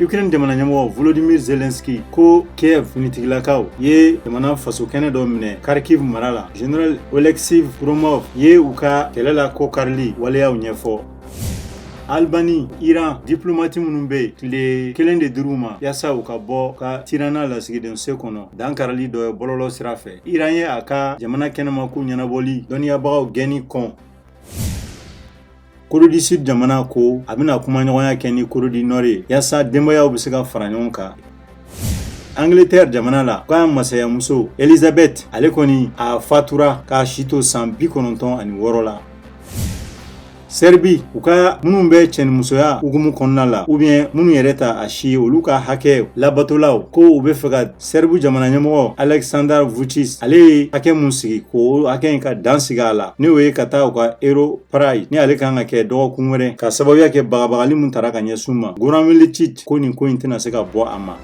Ukraine jamana ɲɛmɔgɔ Volodymyr Zelensky ko Kiev finitigilakaw ye jamana fasokɛnɛ dɔ minɛ Kharkiv mara la. General Oleksiy Gromov ye u ka kɛlɛ la kɔkarili waleyaw ɲɛfɔ. Albani, Iran diplomati minnu bɛ yen, tile 1 de dir'u ma yaasa u ka bɔ ka Tirana lasigidenso kɔnɔ, dankarili dɔ ye bɔlɔlɔ sira fɛ. Iran ye a ka jamana kɛnɛmako ɲɛnabɔli dɔnniyabagaw gɛnni kɔn. Corée du Sud jamana ko a bɛna kumaɲɔgɔnya kɛ ni Corée du Nord ye yaasa denbayaw bɛ se ka fara ɲɔgɔn kan. Angleterre jamana la, k'a masayamuso Elizabeth, ale kɔni a fatura k'a si to san 96 la. Serbie, u ka minnu bɛ cɛnimusoya hukumu kɔnɔna la ou bien minnu yɛrɛ ta a si ye, olu ka hakɛ labatolaw ko u bɛ fɛ ka Serbie jamana ɲɛmɔgɔ Alexander Vucic, ale ye hakɛ mun sigi, k'o hakɛ in ka dan sigi a la, n'o ye ka taa u ka Euro Pride ni ale kan ka kɛ dɔgɔkun wɛrɛ, ka sababuya kɛ bagabagali mun tara ka ɲɛsin u ma. Goran Milicic ko nin ko in tɛna se ka bɔ a ma.